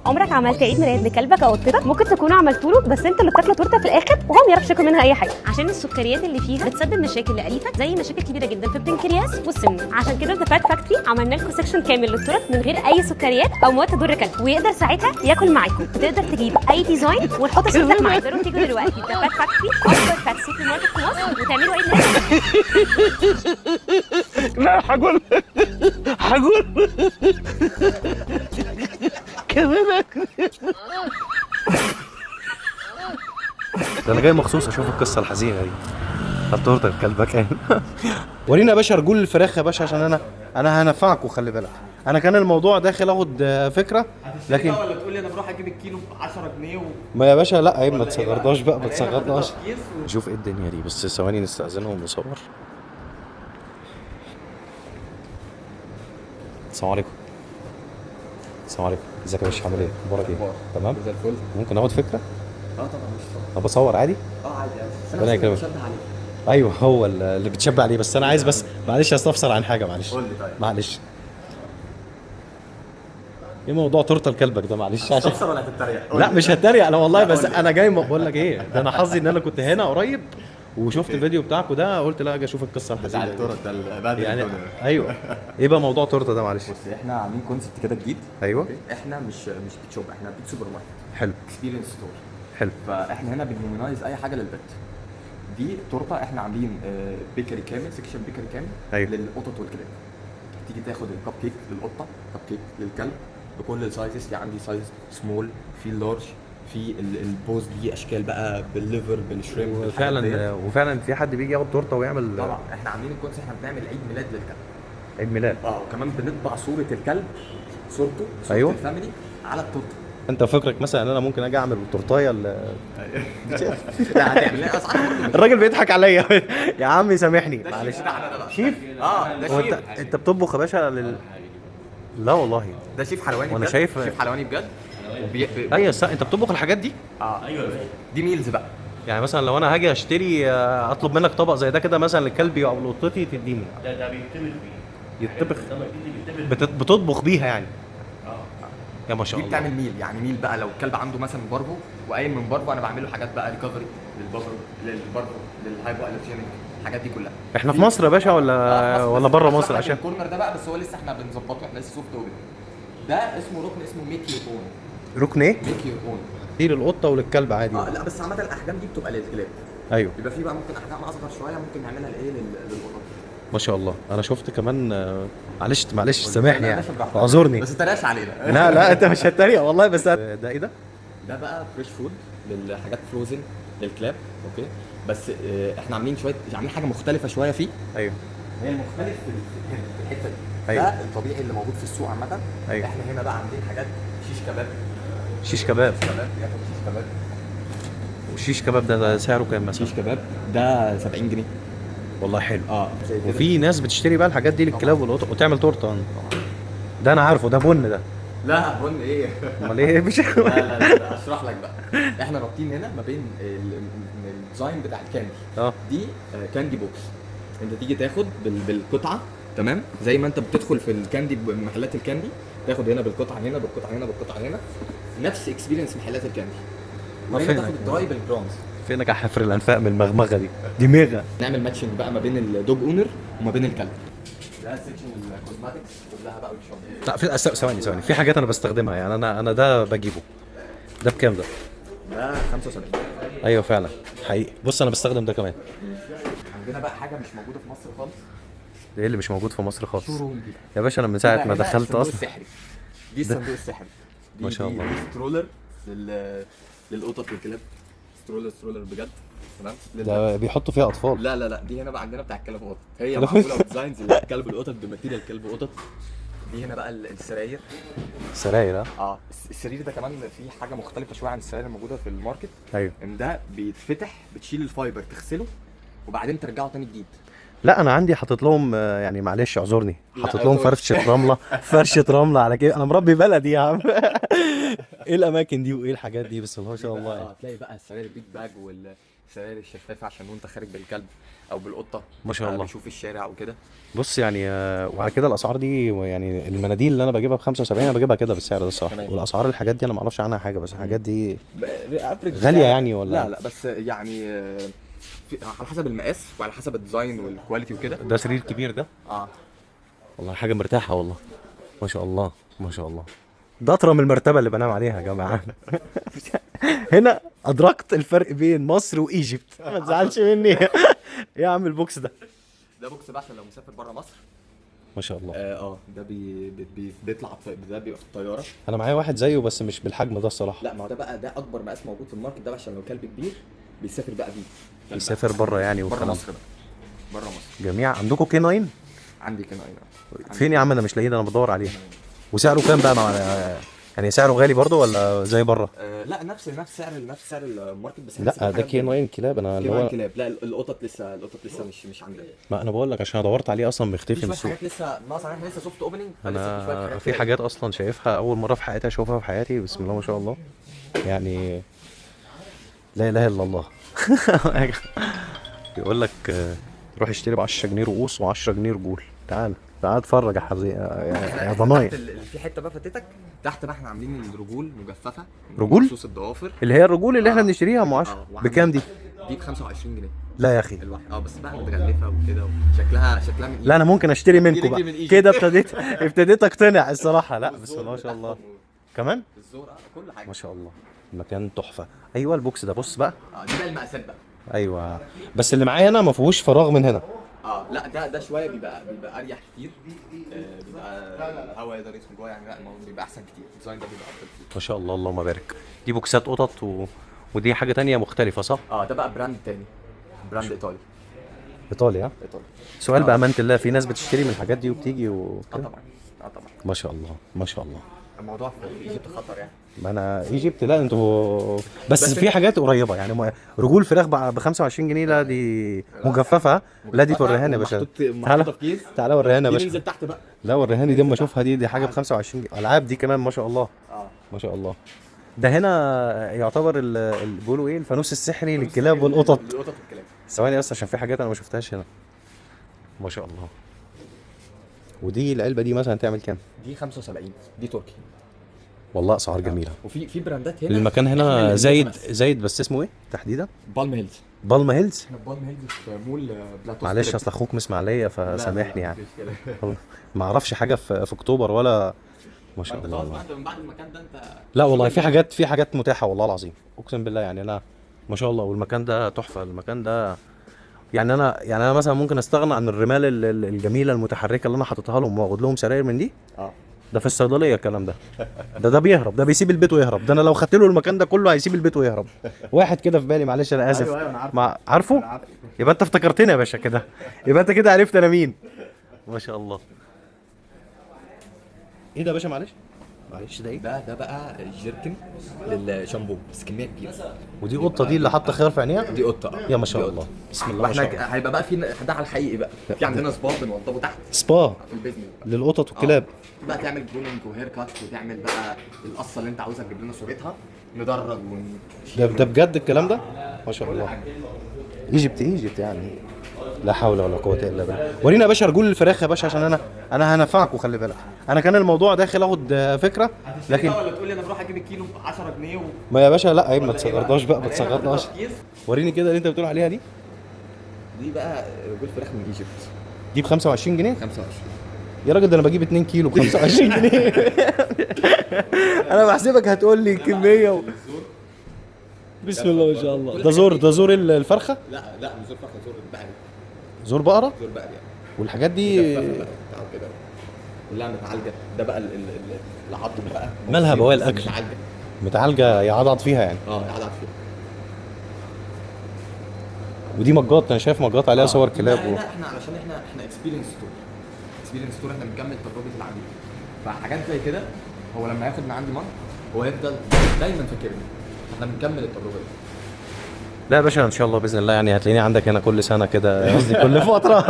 عمرك عملت عيد ميلاد لكلبك او قطتك؟ ممكن تكونوا عملتوا له، بس انتوا اللي بتاكلوا تورته في الاخر وهو ما يعرفش ياكل منها اي حاجه، عشان السكريات اللي فيها بتسبب مشاكل لأليفك، زي مشاكل كبيرة جدا في البنكرياس والسمنه. عشان كده في Pet Factory عملنا لكم section كامل للتورت من غير اي سكريات او مواد تضر كلب، ويقدر ساعتها ياكل معاكم. وتقدر تجيب اي design وتحط صورتك معاه. تقدروا تيجوا دلوقتي The Pet Factory، اكبر pet supermarket في مصر، وتعملوا عيد ميلاد. لا، هقول هقول كمان. ده انا جاي مخصوص اشوف القصة الحزينة دي. التورتة الكلبة كان. ورينا يا باشا رجول الفراخ يا باشا، عشان انا هنفعكوا، خلي بالك. انا كان الموضوع داخل اخد فكره، لكن ولا تقول لي انا بروح اجيب الكيلو ب 10 جنيه و... ما يا باشا لا عيب، ما ولا إيه بقى؟ تصغرناش بقى، ما أنا هنا تصغرناش. حطيتها في كيس و- نشوف ايه الدنيا دي، بس ثواني نستأذنهم نصور. السلام عليكم. السلام عليكم، ازيك يا باشا، عامل ايه؟ اخبارك ايه؟ تمام؟ زي الفل. ممكن اخد فكرة؟ اه طبعا، مش طبعا. انا بصور عادي؟ اه عادي عادي، بس ربنا انا يكرمك. بشبه عليك. ايوه، هو اللي بتشبع عليه، بس انا عايز بس معلش استفسر عن حاجه، معلش. قول لي طيب. معلش، ايه موضوع تورته لكلبك ده؟ معلش عشان تستفسر ولا هتتريق؟ لا مش هتريق انا والله، لا، بس قول لي. انا جاي بقول لك ايه ده، انا حظي ان انا كنت هنا قريب وشفت الفيديو بتاعكم ده، قلت لا اجي اشوف القصة بتاع الحزينة دي. التورت ده اللي بعد يعني الدنيا. ايوه، ايه بقى موضوع تورته ده؟ معلش. بص، احنا عاملين concept كده جديد. ايوه. okay؟ احنا مش pet shop، احنا pet supermarket. حلو. experience store. حلو. فاحنا هنا بن humanize اي حاجة لل pet. دي تورته، احنا عاملين bakery كامل، section bakery كامل أيوه. للقطط والكلاب. تيجي تاخد الكب كيك للقطه، كب كيك للكلب، بكل ال sizes. في عندي size small، في ال large، في ال paws دي اشكال بقى، بال liver، بال shrimp، بالحاجات وفعلا ديت. وفعلا في حد بيجي ياخد تورته ويعمل؟ طبعا، احنا عاملين ال concept، احنا بنعمل عيد ميلاد للكلب. عيد ميلاد. اه، وكمان بنطبع صوره الكلب، صورته، صوره أيوه. ال family على التورته. انت فكرك مثلا ان انا ممكن اجي اعمل التورتايه لا، هتعمل لنا اسعار برضه. الراجل بيضحك عليا. يا عمي سامحني معلش. بتاعنا ده بقى. شيف؟ اه، ده هو شيف. انت بتطبخ يا باشا لا والله. ده شيف حلواني وأنا بجد. شيف حلواني بجد. ايوه، انت بتطبخ الحاجات دي؟ اه ايوه، دي meals بقى. يعني مثلا لو انا هاجي اشتري اطلب منك طبق زي ده كده مثلا لكلبي او لقطتي، تديني؟ ده بيتطبخ بيه. يتطبخ؟ ده اللي بيتطبخ. بتطبخ بيها يعني؟ يا ما شاء دي الله. بتعمل meal، يعني meal بقى لو الكلب عنده مثلا parvo وقايم من parvo، انا بعمل له حاجات بقى recovery لل parvo لل hypoallergenic، الحاجات دي كلها. احنا في مصر يا باشا ولا في مصر، ولا بس بره هشرح مصر؟ لك عشان ال corner ده بقى، بس هو لسه احنا بنظبطه، احنا لسه soft open. ده اسمه ركن اسمه make your own. ركن ايه؟ make your own. دي للقطه وللكلب عادي؟ اه لا، بس عامة الاحجام دي بتبقى للكلاب. ايوه. بيبقى في بقى ممكن احجام اصغر شويه، ممكن نعملها لايه، للقطط. ما شاء الله، انا شفت كمان معلش معلش سامحني لا، يعني. باشا براحتك. اعذرني. بس تريقش علينا. لا لا، انت مش هتريق والله، بس ده ايه ده؟ ده بقى fresh food للحاجات frozen للكلاب، okay؟ بس احنا عاملين شويه، عاملين حاجة مختلفة شوية فيه. ايوه. هي المختلف في الحتة دي. أيوة. ده الطبيعي اللي موجود في السوق عامه. أيوة. احنا هنا بقى عاملين حاجات شيش كباب. شيش كباب. كباب، ياخد شيش كباب. وشيش كباب ده سعره كام مثلا؟ شيش كباب ده 70 جنيه. والله حلو. اه، زي كده. وفي ناس بتشتري بقى الحاجات دي للكلاب والقطط وتعمل تورته. ده انا عارفه، ده بن ده. لا، بن ايه؟ امال ايه؟ مش لا لا لا، لا، اشرح لك بقى. احنا رابطين هنا ما بين ال design بتاع ال candy. دي candy box، انت تيجي تاخد بالقطعه، تمام؟ زي ما انت بتدخل في ال candy، محلات ال candy، تاخد هنا بالقطعه، هنا بالقطعه، هنا بالقطعه، هنا نفس experience محلات ال candy. وهنا فين؟ تاخد ال dry بال grams. فينك يا حفر الانفاق من المغمغه دي؟ دماغه. نعمل matching بقى ما بين ال dog owner وما بين الكلب. ده section ال cosmetics كلها بقى والشامبو. لا، في ثواني ثواني، في حاجات انا بستخدمها يعني، انا ده بجيبه. ده بكام ده؟ ده 75. ايوه فعلا حقيقي. بص، انا بستخدم ده كمان. عندنا بقى حاجة مش موجودة في مصر خالص. ده ايه اللي مش موجود في مصر خالص؟ showroom دي. يا باشا، انا من ساعة ما هنا دخلت الصندوق اصلا. السحري. دي الصندوق السحري دي. ما شاء الله. دي stroller للقطط والكلاب، stroller stroller بجد، تمام؟ ده بيحطوا فيها اطفال. لا لا لا، دي هنا بقى عندنا بتاع الكلاب وقطط، هي معمولة designs للكلب والقطط، ب material كلب وقطط. دي هنا بقى السراير. سراير، اه. اه، السرير ده كمان فيه حاجة مختلفة شوية عن السراير الموجودة في ال market. ان ده بيتفتح، بتشيل ال fiber، تغسله، وبعدين ترجعه تاني جديد. لا، انا عندي حاطط لهم يعني معلش اعذرني، لا، حاطط لهم دول. فرشه رمله، فرشه رملة على كده. انا مربي بلدي يا عم. ايه الاماكن دي وايه الحاجات دي؟ بس الله ما شاء الله يعني. اه، تلاقي بقى السراير ال big bag وال السراير الشفافه عشان وانت خارج بالكلب او بالقطه ما شاء الله. بيشوف الشارع وكده. بص يعني وعلى كده الاسعار دي يعني المناديل اللي انا بجيبها ب 75 انا بجيبها كده بالسعر ده الصراحة. تمام. والاسعار الحاجات دي انا ما اعرفش عنها حاجة، بس الحاجات دي average غالية يعني ولا؟ لا لا، بس يعني على حسب المقاس وعلى حسب ال design وال quality وكده. ده سرير كبير ده. والله حاجة مرتاحة والله، ما شاء الله ما شاء الله. ده اطرم المرتبة اللي بنام عليها يا جماعة. هنا ادركت الفرق بين مصر و Egypt، ما تزعلش مني. يا عم ال box ده، ده box بقى عشان لو مسافر بره مصر. ما شاء الله. ده بيطلع ده بيبقى في الطيارة. انا معايا واحد زيه بس مش بالحجم ده الصراحة. لا ما هو ده بقى، ده اكبر مقاس موجود في ال market ده، عشان لو كلب كبير بيسافر بقى بيه، بيسافر بره يعني بره والكلام. مصر بقى، بره مصر. جميع عندكم canine؟ عندي canine. فين يا عم؟ انا مش لاقيه ده، انا بدور عليه. وسعره كام بقى؟ مع يعني سعره غالي برضه ولا زي بره؟ لا نفس سعر ال market، بس لا ده canine كلاب. انا اللي canine هو كلاب. لا القطط لسه، القطط لسه مش عندنا. ما انا بقول لك عشان انا دورت عليه اصلا في مختفي من شوية السوق. حاجات لسه ناقصه، احنا لسه soft opening. انا في حاجات اصلا شايفها اول مرة في حياتي اشوفها في حياتي، بسم الله ما شاء الله، يعني لا اله الا الله. بيقول لك روح اشتري ب 10 جنيه رؤوس و10 جنيه رجول. تعال تعال اتفرج يا حزي يا ضنايا. في حتة بقى فاتتك تحت بقى، احنا عاملين الرجول مجففة، رجول؟ خصوص الضوافر اللي هي الرجول اللي احنا بنشتريها ام 10. بكام دي؟ دي ب 25 جنيه لا يا اخي الواحد. بس بقى متغلفه وكده وشكلها شكلها من لا انا ممكن اشتري منكم دي من بقى Egypt. كده. ابتديت اقتنع الصراحة. لا بس ما شاء الله كمان الزور كل حاجة ما شاء الله، المكان تحفة. ايوه ال box ده بص بقى. دي بقى المقاسات بقى. ايوه بس اللي معايا انا ما فيهوش فراغ من هنا. لا ده شوية بيبقى اريح كتير. بيبقى الهواء يقدر يدخل جوه يعني. لا الموضوع بيبقى احسن كتير، ال design ده بيبقى افضل كتير. ما شاء الله اللهم بارك. دي بوكسات قطط ودي حاجة تانية مختلفة صح؟ ده بقى brand تاني، brand ايطالي. ايطالي. ها ايطالي. سؤال بامانه الله، في ناس بتشتري من الحاجات دي وبتيجي طبعا. طبعا ما شاء الله ما شاء الله. الموضوع في Egypt خطر يعني. ما انا Egypt لا انتوا بس في حاجات قريبه يعني. رجول فراخ ب 25 جنيه. لا دي مجففة. لا دي توريهاني يا باشا. تعالى تعالى وريهاني يا باشا. ننزل تحت بقى. لا وريهاني دي اما اشوفها. دي حاجة ب 25 جنيه. العاب دي كمان ما شاء الله. ما شاء الله. ده هنا يعتبر بيقولوا ايه، الفانوس السحري للكلاب والقطط. القطط والكلاب. ثواني بس عشان في حاجات انا ما شفتهاش هنا. ما شاء الله. ودي العلبة دي مثلا تعمل كام؟ دي 75، دي تركي. والله اسعار جميلة. وفي براندات هنا. المكان هنا زايد بس اسمه ايه تحديدا؟ بالم هيلز. بالم هيلز. احنا بالم هيلز في مول بلاتو. معلش اصل اخوك من اسماعيليه فسامحني يعني. ما اعرفش حاجة في اكتوبر ولا. ما شاء الله. من بعد المكان ده انت. لا والله في حاجات متاحة والله العظيم، اقسم بالله يعني. انا ما شاء الله. والمكان ده تحفة. المكان ده يعني انا مثلا ممكن استغنى عن الرمال الجميلة المتحركة اللي انا حاططها لهم واخد لهم سراير من دي. ده في الصيدلية الكلام ده. ده بيهرب، ده بيسيب البيت ويهرب. ده انا لو خدت له المكان ده كله هيسيب البيت ويهرب. واحد كده في بالي، معلش انا اسف. ايوه انا عارفه. عارفه؟ يبقى انت افتكرتني يا باشا كده. يبقى انت كده عرفت انا مين. ما شاء الله. ايه ده يا باشا؟ معلش ده ايه؟ ده بقى جيركن للشامبو بس كمية كبيرة. ودي قطة دي اللي حاطه خيار في عينيها؟ دي قطة. يا ما شاء الله. بسم الله ما شاء الله. هيبقى بقى في ده على الحقيقي بقى. في عندنا سبا بنوضبه تحت. سبا في ال basement للقطط والكلاب. بقى تعمل grooming و haircut، وتعمل بقى القصة اللي انت عاوزها تجيب لنا صورتها، ندرج ده بجد الكلام ده؟ ما شاء الله. Egypt يعني. لا حول ولا قوة الا بالله. ورينا يا باشا رجول الفراخ يا باشا عشان انا هنفعكم. خلي بالك انا كان الموضوع داخل اخد فكرة، لكن ولا تقول لي انا بروح اجيب الكيلو ب 10 جنيه ما يا باشا لا عيب، ما تصغرناش بقى، ما تصغرناش. وريني كده اللي انت بتقول عليها دي. دي بقى رجول فراخ من Egypt. دي ب 25 جنيه؟ 25 يا راجل ده انا بجيب 2 كيلو ب 25 جنيه. انا بحسبك هتقول لي كمية بسم الله ما شاء الله. ده زور الفرخه؟ لا لا مش زور فرخة، زور بقري. زور بقرة؟ زور بقري يعني. والحاجات دي كده كلها متعالجه. ده بقى العظم بقى مالها بواقي الاكل؟ متعالجه يعضعض فيها يعني. يعضعض فيها. ودي مجات، انا شايف مجات عليها صور كلاب. لا احنا علشان احنا experience store. experience store احنا بنكمل تجربه العميل. فحاجات زي كده هو لما ياخد من عندي mug هو هيفضل دايما فاكرني. احنا بنكمل التجربة دي. لا يا باشا ان شاء الله باذن الله يعني هتلاقيني عندك هنا كل سنة كده، قصدي كل فترة.